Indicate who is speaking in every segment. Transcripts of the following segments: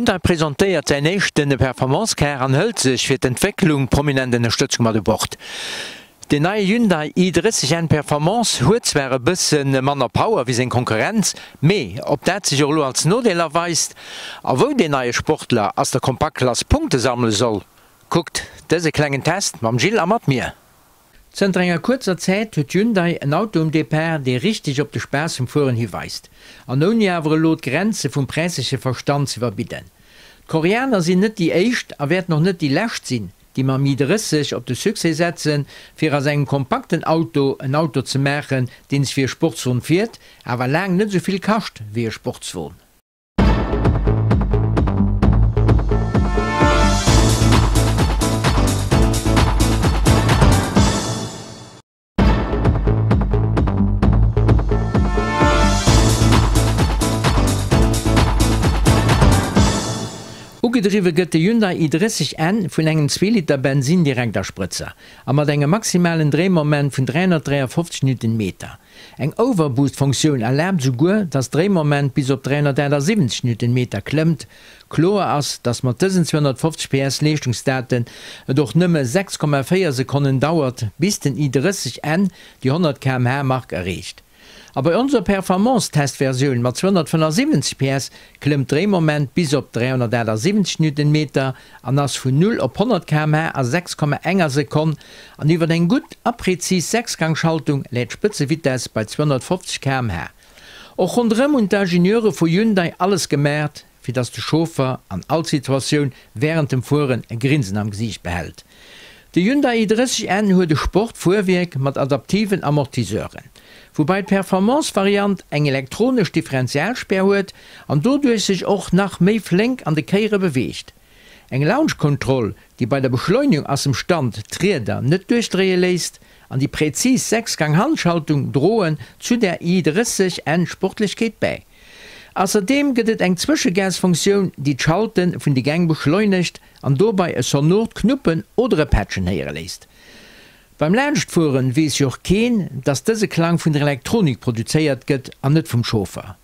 Speaker 1: Hyundai presentéiert säin éischte Performance Car an hëlt sech fir d'Entwécklung prominent Ënnerstëtzung mat u Bord. Den neie Hyundai i30 N Performance huet zwar e bësse manner Power wéi seng Konkurrenz, mee ob dat sech och elo als Nodeel erweist a wou deen neie Sportler ass der Kompaktklass Punkte sammele soll, kuckt dëse klengen Test mam Gilles a mat mir. Zënter enger kuerzer Zäit huet Hyundai en Auto um Depart, dee richteg op de Spaass vum Fueren hiweist, an ouni awer elo d'Grenze vum präisleche Verstand z'iwwerbidden. D'Koreaner sinn net déi éischt a wäerten och net déi lescht sinn, déi mam i30 op de Succès setzen, fir aus engem kompakten Auto en Auto ze maachen, deen sech wéi e Sportswon fiert, awer laang net esou vill kascht wéi e Sportswon. Ugedriwwe gëtt de Hyundai i30 N vun engem Zweeliter Bensin-Direktasprëtzer a mat engem maximalen Dréimoment vun 353 Newtonmeter. Eng Overboost-Funktioun erlaabt esouguer, dass d'Dréimoment bis op 378 Newtonmeter klëmmt. Kloer ass, dass mat dësen 250 PS Leeschtungsdaten et och nëmme 6,4 Sekonnen dauert, bis den i30 N déi 100 km/h-Mark erreecht. A bei onser Performance-Testversioun mat 275 PS klëmmt d'Dréimoment bis op 378 Newtonmeter an ass vun 0 op 100 km/h a 6,1 Sekonn an iwwer eng gutt a prezis Sechsgangschaltung läit d'Spëtzevitess bei 250 km/h. Och ronderëm hunn d'Ingenieure vu Hyundai alles gemaacht, fir dass de Chauffer an all Situatioun wärend dem Fueren e Grinsen am Gesiicht behält. De Hyundai i30 N huet e Sport-Fuerwierk mat adaptiven Amortisseuren, woubai d'Performance-Variant eng elektronesch Differentialspär huet an doduerch sech och nach méi flénk an de Kéiere beweegt. Eng Launch-Kontroll, déi bei der Beschleunigung ass dem Stand d'Rieder net duerchdréie léisst, an déi präzis Sechsgang-Handschaltung droen zu der i30 N Sportlechkeet bäi. Ausserdeem gëtt et eng Zwëschegasfunktioun, déi d'Schalte vun de Gäng beschleunegt an dobei e sonort Knuppen oder e Pätschen héiere léisst. Beim Laanschtfueren weess jo och keen, dass dëse Klang vun der Elektronik produzéiert gëtt an net vum Chauffer.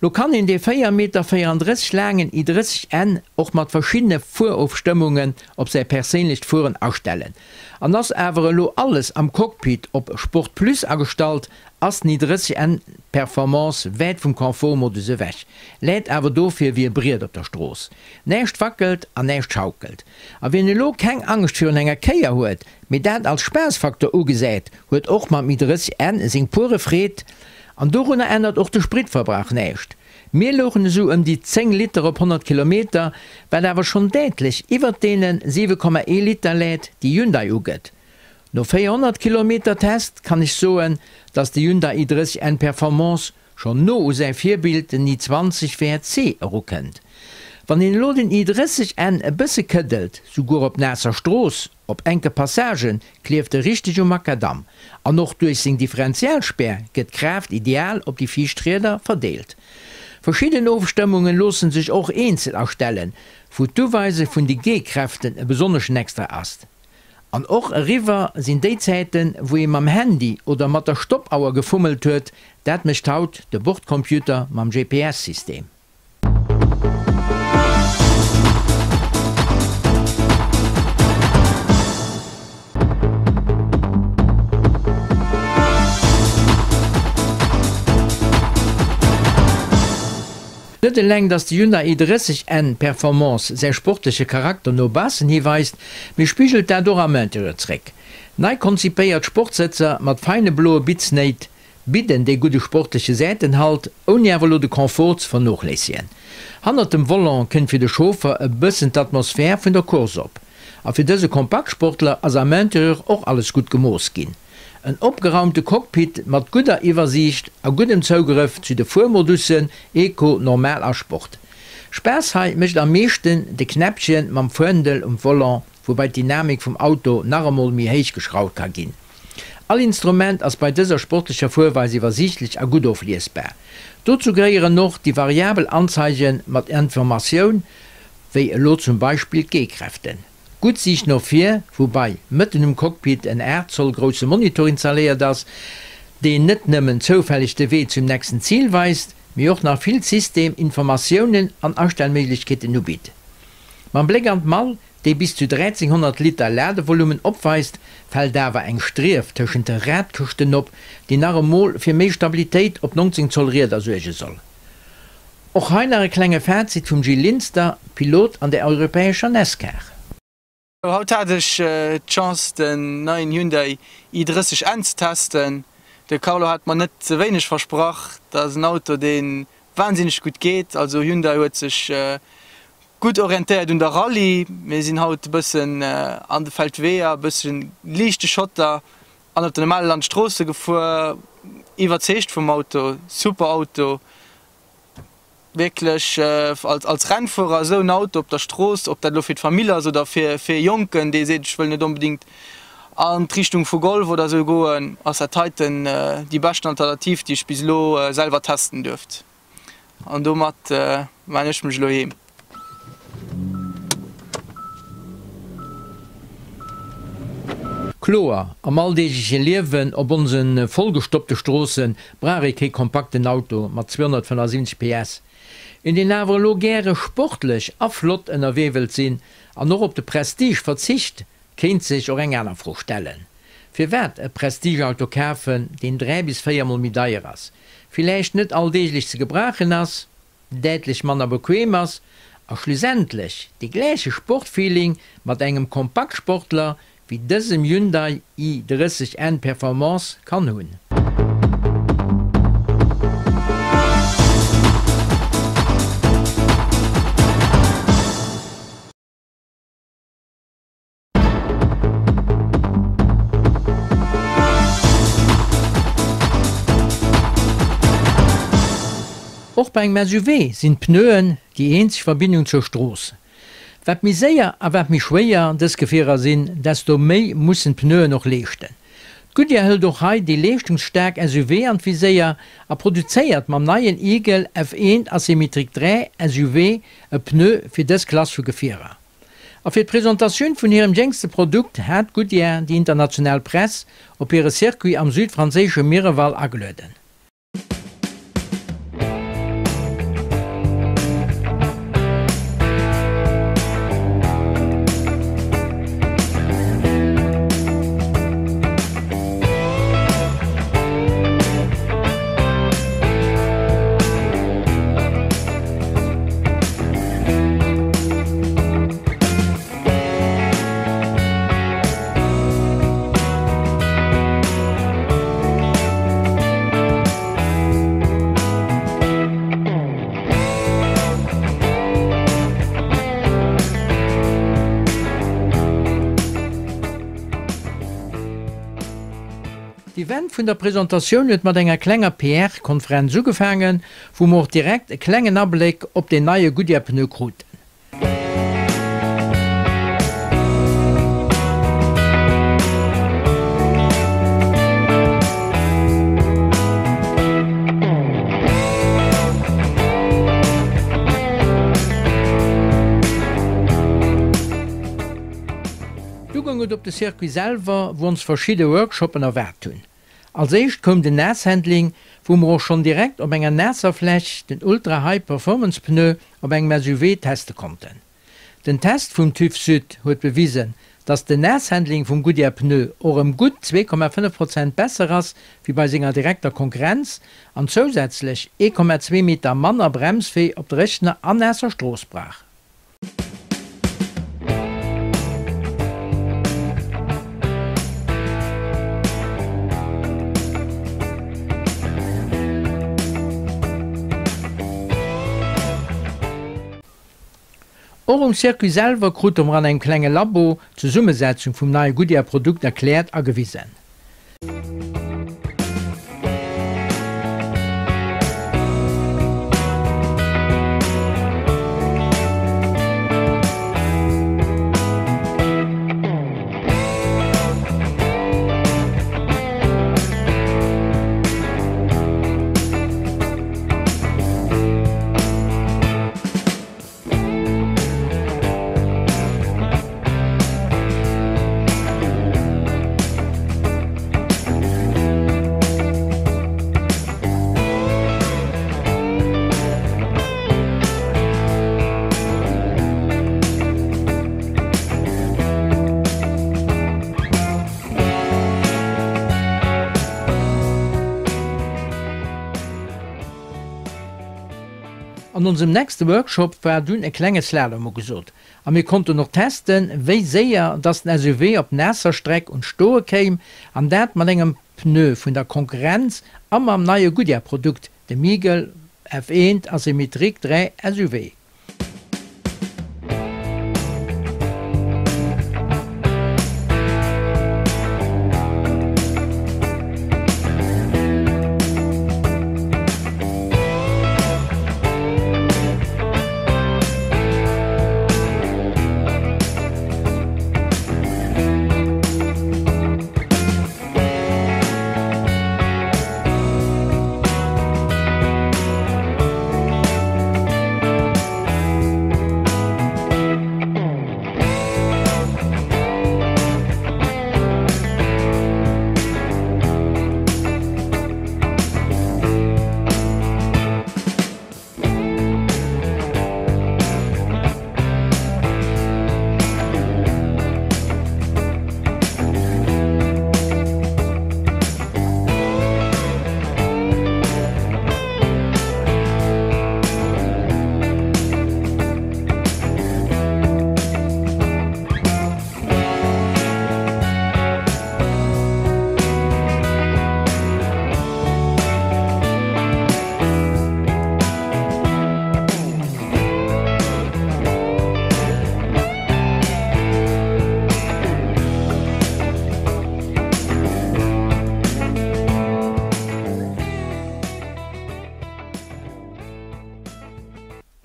Speaker 1: Lo kann een dee 4 Meter 34 laangen i30 N och mat verschiddene Fuerofstëmmungen op säi perséinlecht Fueren astellen. An ass awer elo alles am Cockpit op Sport Plus agestallt, ass den i30 N Performance wäit vum Confort-Modus ewech, läit awer dofir wéi e Briet op der Strooss. Näischt wackelt an näischt schaukelt. A wien elo keng Angscht virun enger Kéier huet, mee dat als Spaassfaktor ugesäit, huet och mam i30 N seng pure Freed. An dorunner ännert och de Spritverbrauch näischt. Mir louchen esou ëm déi 10 Liter op 100 Kilometer, wat awer schonn däitlech iwwert deene 7,1 Liter läit, déi Hyundai ugëtt. No 400 Kilometer Test kann ech soen, dass de Hyundai i30 N Performance schonn no u säi Virbild, den i20 WRC, erukënnt. Wann een elo den i30 N e bësse këddelt, souguer op naasser Strooss, op enke Passagen, klieft e richteg um Makadamm an och duerch seng Differentialspär gëtt d'Kraaft ideal op déi viischt Rieder verdeelt. Verschidden Ofstëmmungen loosse sech och eenzel astellen, wou d'Uweise vun de G-Kräften e besonneschen Extra ass. An och eriwwer sinn déi Zäiten, wou ee mam Handy oder mat der Stoppauer gefummelt huet, dat mécht haut de Bordcomputer mam GPS-System. Net eleng dass de Hyundai i30 N Performance säi sportleche Charakter no baussen hi weist, mee spigelt dat och am Interieur zréck. Nei konzipéiert Sportsëtzer mat feine bloe Bitznéit bidden dee gudde sportleche Säitenhalt, ouni awer elo de Confort ze vernochléissegen. Hannert dem Volant kënnt fir de Chauffer e bëssen d'Atmosphär vun der Course op. A fir dëse Kompaktsportler ass am Interieur och alles gutt gemooss ginn. En opgeraumte Cockpit mat gudder Iwwersiicht a guddem Zougrëff zu de Fuermodussen Eco, Normal a Sport. Spaass hei mécht am meeschten de Knäppchen mam Fändel um Volant, woubai d'Dynamik vum Auto nach emol méi héich geschrauft ka ginn. All Instrument ass bei dëser sportlecher Fuerweis iwwersiichtlech a gutt ofliesbar. Dozou gehéieren och déi variabel Anzeige mat Informatioun, wéi elo zum Beispill d'G-Kräften. Gutt Siicht no vir, woubai mëtten um Cockpit en 8 Zoll grousse Monitor installéiert ass, deen net nëmmen zoufälleg de Wee zum nächsten Zil weist. mee och nach vill System-, Informatiounen an Astellméiglechkeeten ubitt. Mam Bléck an d'Mall, déi bis zu 1300 Liter Ladevolumen opweist, fält awer eng Strief tëschent de Radkëschten op, déi nach emol fir méi Stabilitéit op 19 Zoll Rieder suerge soll. Och hei nach e klenge Fazit vum Gil Linster, Pilot an der europäescher NASCAR.
Speaker 2: Haut hat ech d'Chance den neien Hyundai i30 N ze testen. De Carlo hat mer net ze wéineg versprach. Dat ass en Auto deen wahnsinneg gutt geet. Also Hyundai huet sech gutt orientéiert un der Rallye. Mir sinn haut e bëssen an de Feldweeër, e bëssen liichte Schotter an op de normale Landstroosse gefuer. Iwwerzeegt vum Auto, super Auto. Wierklech als Rennfuerer esou en Auto op der Strooss, ob dat elo fir d'Famill ass oder fir e Jonken, dee seet, ech wëll net onbedéngt an d'Richtung vu Golf oder esou goen, ass dat heiten déi beschten Alternativ, déi ech bis elo selwer testen duerft. An domat maan ech mech elo heem.
Speaker 1: Kloer, am alldeegleche Liewen op onse vollgestoppte Stroosse brauch ee kee kompakten Auto mat 275 PS. Een deen awer elo gäre sportlech a flott ënnerwee wëllt sinn an och op de Prestige verzicht, kéint sech och eng aner Fro stellen, Firwat e Prestigeauto kafen, deen 3 bis 4 mol méi deier ass, villäicht net alldeeglech ze gebrauchen ass, däitlech manner bequem ass a schlussendlech dee gläiche Sportfeeling mat engem Kompaktsportler wéi dësem Hyundai i30 N Performance kann hunn. Och bei engem SUV sinn d'Pneuen déi eenzeg Verbindung zur Strooss. Wat méi séier a wat méi schwéier dës Gefierer sinn, desto méi mussen d'Pneuen och leeschten. D'Goodyear hëlt och hei déi leeschtungsstaark SUV an d'Viséier a produzéiert mam neien Eagle F1 Asymmetric 3 SUV e Pneu fir dës Klass vu Gefierer. A fir d'Presentatioun vun hirem jéngste Produkt hat Goodyear déi international Press op hire Circuit am südfranséische Mireval agelueden. D'Event vun der Presentatioun huet mat enger klenger PR-Konferenz ugefaangen, wou mer och direkt e klengen Abléck op deen neie Goodyear Pneu kruten. Du goung et op de Circuit selwer, wou ons verschidde Workshoppen erwaart hunn. Als éischt koum den Naasshandling, wou mer och schonn direkt op enger naasser Fläch den Ultra High Performance Pneu op engem SUV teste konnten. Den Test vum TÜV Süd huet bewisen, dass den Naasshandling vum Goodyear Pneu och ëm gutt 2,5 Prozent besser ass wéi bei senger direkter Konkurrenz an zousätzlech 1,2 Meter manner Bremswee op dréchener an naasser Strooss brauch. Och um Circuit selwer krute mer an engem klenge Labo d'Zesummesetzung vum neie Goodyear Produkt erkläert a gewisen. An onsem nächste Workshop war dunn e klenge Slalom ugesot a mir konnten och testen, wéi séier dass den SUV op naasser Streck un d'Stoe kéim, an dat mat engem Pneu vun der Konkurrenz a mam neie Goodyear-Produkt, dem Eagle F1 Asymmetric 3 SUV.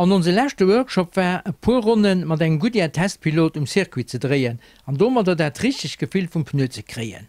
Speaker 1: An onse leschte Workshop war, e puer Ronne mat engem Goodyear Testpilot um Circuit ze dréien an domadder dat richtegt Gefill vum Pneu ze kréien.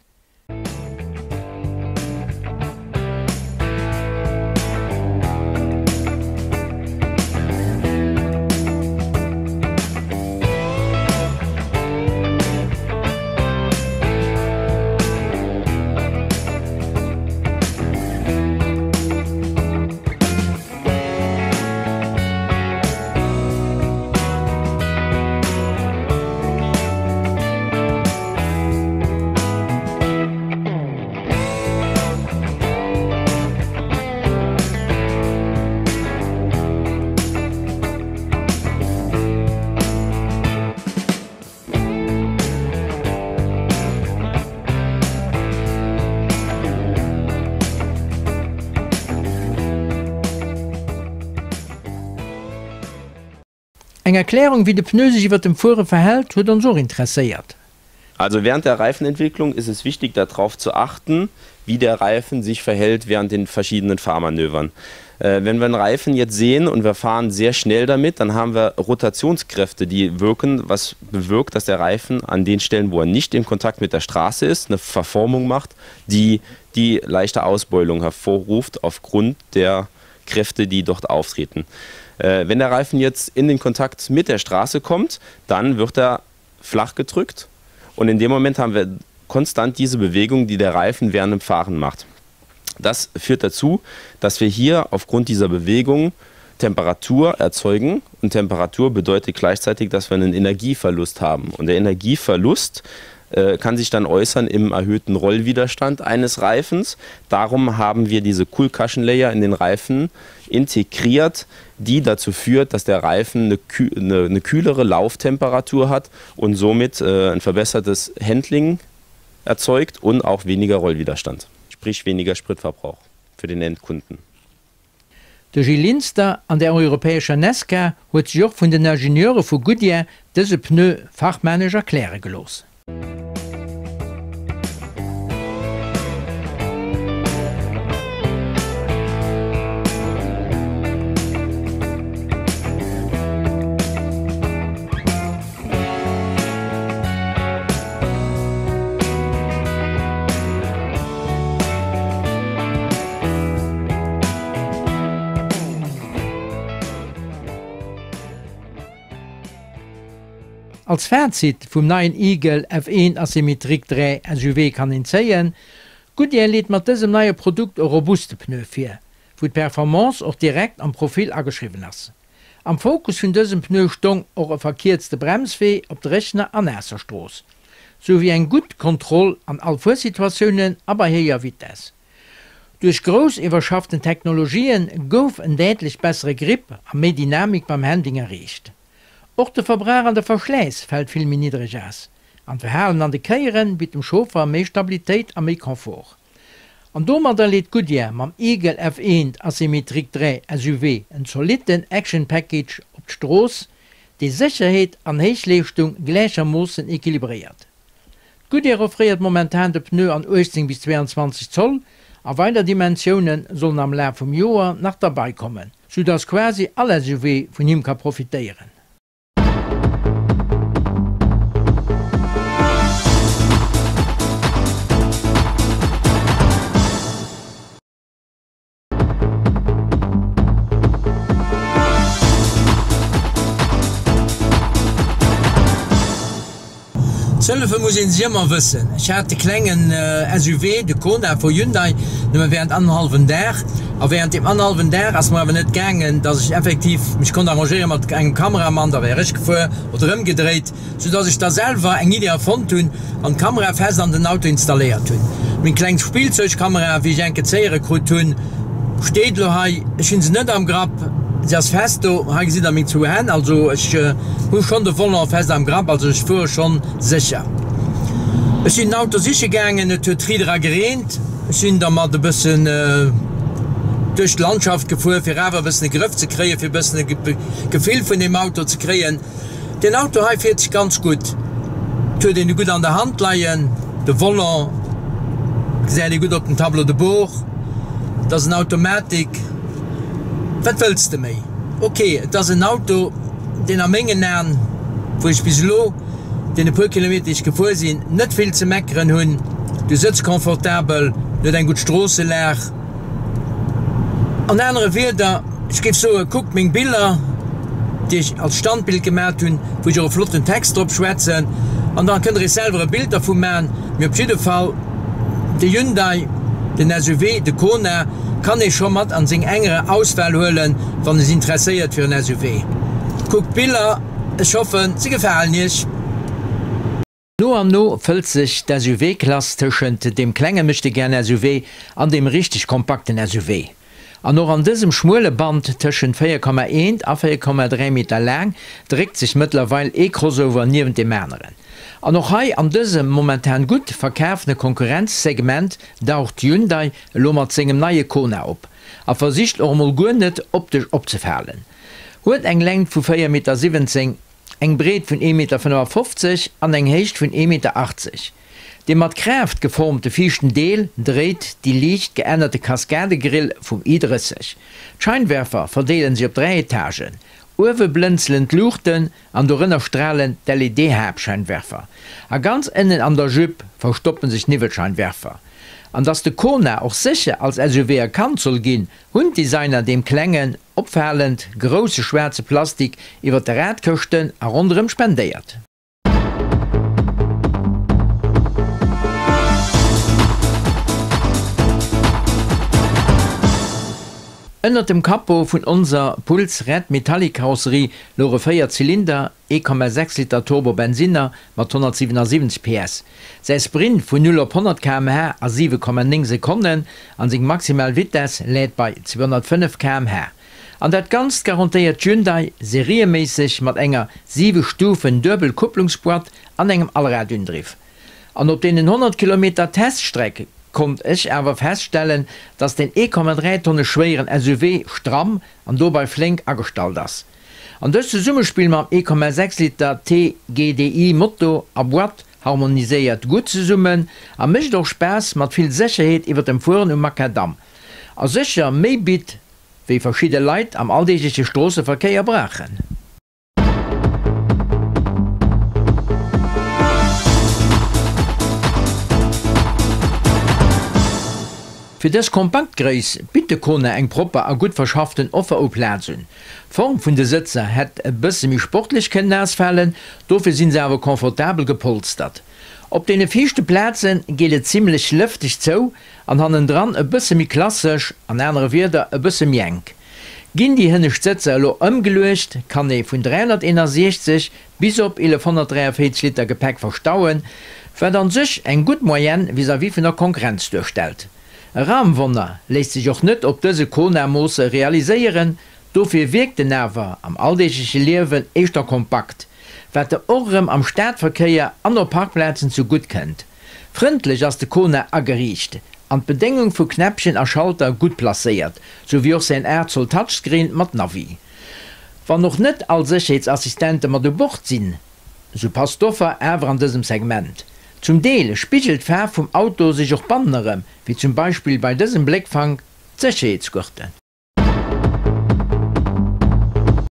Speaker 1: Eng Erklärung, wéi de Pneu sech iwwer dem Fuere verhält, huet ons och interesséiert.
Speaker 3: Also während der Reifenentwicklung ist es wichtig, darauf zu achten, wie der Reifen sich verhält während den verschiedenen Fahrmanövern. Äh, wenn wir einen Reifen jetzt sehen und wir fahren sehr schnell damit, dann haben wir Rotationskräfte, die wirken, was bewirkt, dass der Reifen an den Stellen, wo er nicht in Kontakt mit der Straße ist, eine Verformung macht, die die leichte Ausbeulung hervorruft aufgrund der Kräfte, die dort auftreten. Äh, wenn der Reifen jetzt in den Kontakt mit der Straße kommt, dann wird er flach gedrückt und in dem Moment haben wir konstant diese Bewegung, die der Reifen während dem Fahren macht. Das führt dazu, dass wir hier aufgrund dieser Bewegung Temperatur erzeugen und Temperatur bedeutet gleichzeitig, dass wir einen Energieverlust haben. Und der Energieverlust äh, kann sich dann äußern im erhöhten Rollwiderstand eines Reifens. Darum haben wir diese Cool-Cushion-Layer in den Reifen integriert, die dazu führt, dass der Reifen eine, küh eine, eine kühlere Lauftemperatur hat und somit äh, ein verbessertes Handling erzeugt und auch weniger Rollwiderstand, sprich weniger Spritverbrauch für den Endkunden.
Speaker 1: De Gilles Linster an der europäescher Nesca huet sech och vun den Ingenieure vu Goodyear dëse Pneu fachmännesch erkläre gelooss. Als Fazit vum neien Eagle F1 Asymmetric 3 SUV kann een zéien, Goodyear leet mat dësem neie Produkt e robuste Pneu vir, wou d'Performance och direkt am Profil ageschriwwen ass. Am Fokus vun dësem Pneu stong och e verkierzte Bremswee op dréchener a naasser Strooss, sou wéi eng gutt Kontroll an all Fuersituatiounen a bei héijer Vitess. Duerch grouss iwwerschafften Technologien gouf en däitlech bessere Grip a méi Dynamik beim Handling erreecht. Och de Verbrauch an de Verschläiss fält vill méi niddereg aus an d'Verhalen an de Kéieren bitt dem Chauffer méi Stabilitéit a méi Confort. An domadder leet Goodyear mam Eagle F1 Asymmetric 3 SUV en zolitten Action Package op d'Strooss, dee Sécherheet an Héichleeschtung gläichermoossen equilibréiert. D'Goodyear offréiert momentan de Pneu an 18 bis 22 Zoll a weider Dimensioune sollen am Laf vum Joer nach derbei kommen, sou dass quasi all SUV vun him ka profitéieren. Z'hëllefe muss een sech ëmmer wëssen. Ech hat de klengen SUV, de Kona vu Hyundai, nëmme während annerhallwen Dag. A während deem annerhallwen Dag ass mer awer net gaangen, dass ech effektiv mech konnt arrangéiere mat engem Kameramann, da wär ech gefuer oder ëmgedréit. Sou dass ech da selwer eng Idee erfonnt hunn an d'Kamera fest an den Auto installéiert hunn. Meng kleng Spillzeugkamera, wéi ech eng Kéier krut hunn, steet elo hei. Ech hunn se net am Grapp, se ass fest do. Hei gesitt der meng zwou Hänn, also ech hu schonn de Volant fest am Grapp, also ech fuere schonn sécher. Ech sinn den Auto siche gaangen, et huet riit era gereent. Ech sinn dermat e bëssen duerch d'Landschaft gefuer, fir awer e bëssen e Grëff ze kréien, fir e bëssen e Gefill vun deem Auto ze kréien. Deen Auto hei fiert sech ganz gutt, et huet een e gutt an der Hand leien, de Volant gesäit ee gutt op dem Tableau de bord, et ass en Automatik, wat wëlls de méi? Ok, et ass en Auto, deen a mengen Aen, wou ech bis elo deene puer Kilometer déi ech gefuer sinn, net vill ze meckeren hunn. Du sëtz confortabel, en huet eng gutt Stroosselag. An anere Wierder, ech géif soen, kuckt meng Biller, déi ech als Standbild gemat hunn, wou ech och e flotten Text drop schwätzen, an da kënnt der iech selwer e Bild dervu man. Mee op jidde Fall, de Hyundai, den SUV, de Kona, kann ee scho mat an seng engere Auswahl huelen, wann ee sech interesséiert fir en SUV. Kuckt d'Biller, ech hoffen, se gefalen iech. No an no fëllt sech d'SUV-Klass tëschent deem klenge Möchtegern-SUV an deem richteg kompakten SUV. An och an dësem schmuele Band tëschent 4,1 a 4,3 Meter laang dréckt sech mëttlerweil ee Crossover niewent deem aneren. An och hei an dësem momentan gutt verkafene Konkurrenzsegment daucht Hyundai elo mat sengem neie Kona op a versicht och emol guer net optesch opzefalen. Huet eng Längt vu 4,17 Meter, eng Breet vun 1,55 Meter an eng Héicht vun 1,80 Meter. Dee mat Kraaft geformte viischten Deel dréit déi liicht geännerte Kaskadegrill vum i30. D'Scheinwerfer verdeele sech op 3 Etagen. Uewe blënzelen d'Luuchten an dorënner stralen d'LED-Haaptscheinwerfer. A ganz ënnen an der Jupe verstoppe sech d'Niwwelscheinwerfer. An dass de Kona och sécher als SUV erkannt soll ginn, hunn d'Designer deem klengen, Opfalend grousse schwaarze Plastik iwwer de Radkëschten a ronderëm spendéiert. Ënnert dem Capot vun onser Pulse Red Metallic Karosserie louche 4 Zylinder, 1,6 Liter Turbo Bensinner mat 177 PS. Säi Sprint vun 0 op 100 km/h a 7,9 Sekonnen an seng maximal Vitess läit bei 205 km/h. An dat Ganzt garantéiert Hyundai serieméisseg mat enger 7 Stufen Duebel-Kupplungsboîte an engem Allradundriff. An op deenen 100 Kilometer Teststreck konnt ech awer feststellen, dass den 1,3 Tonne schwéieren SUV stramm an dobei flénk agestallt ass. An dëst Zesummespill mam 1,6 Liter TGDI Motor a Boîte harmoniséiert gutt zesummen a mécht och Spaass mat vill Sécherheet iwwer dem Fueren um Macadam. A sécher méi bitt wéi verschidde Leit am alldeegleche Stroosseverkéier brauchen. Fir dës kompakt Gréisst bitt de Kona eng propper a gutt verschafften Offer u Plaz un. D'Form vun de Sëtzer hätt e bësse méi sportlech kënnen ausfalen, dofir sinn se awer confortabel gepolstert. Op deene viischte Plaze geet et zimmlech lëfteg zou an hannendran e bësse méi klassesch, an anere Wierder e bësse méi enk. Ginn déi hënnescht Sëtzer elo ëmgeluecht, kann ee vun 361 bis op 1143 Liter Gepäck verstauen, wat an sech eng gutt Moyenne vis-à-vis vun der Konkurrenz duerstellt. E Raumwonner léisst sech och net op dëse Kona-Moosse realiséieren, dofir wierkt en awer am alldeegleche Liewen éischter kompakt, wat der och erëm am Stadverkéier an op Parkplazen zu gutt kënnt. Frëndlech ass de Kona ageriicht an d'Bedéngung vu Knäppchen a Schalter gutt placéiert, sou wéi och säin 8 Zoll Touchscreen mat Navi. Wann och net all Sécherheetsassistente mat u Bord sinn, sou passt d'Offer awer an dësem Segment. Zum Deel spigelt d'Faarf vum Auto sech och bannen erëm, wéi zum Beispill bei dësem Bléckfank d'Sécherheetsgurten.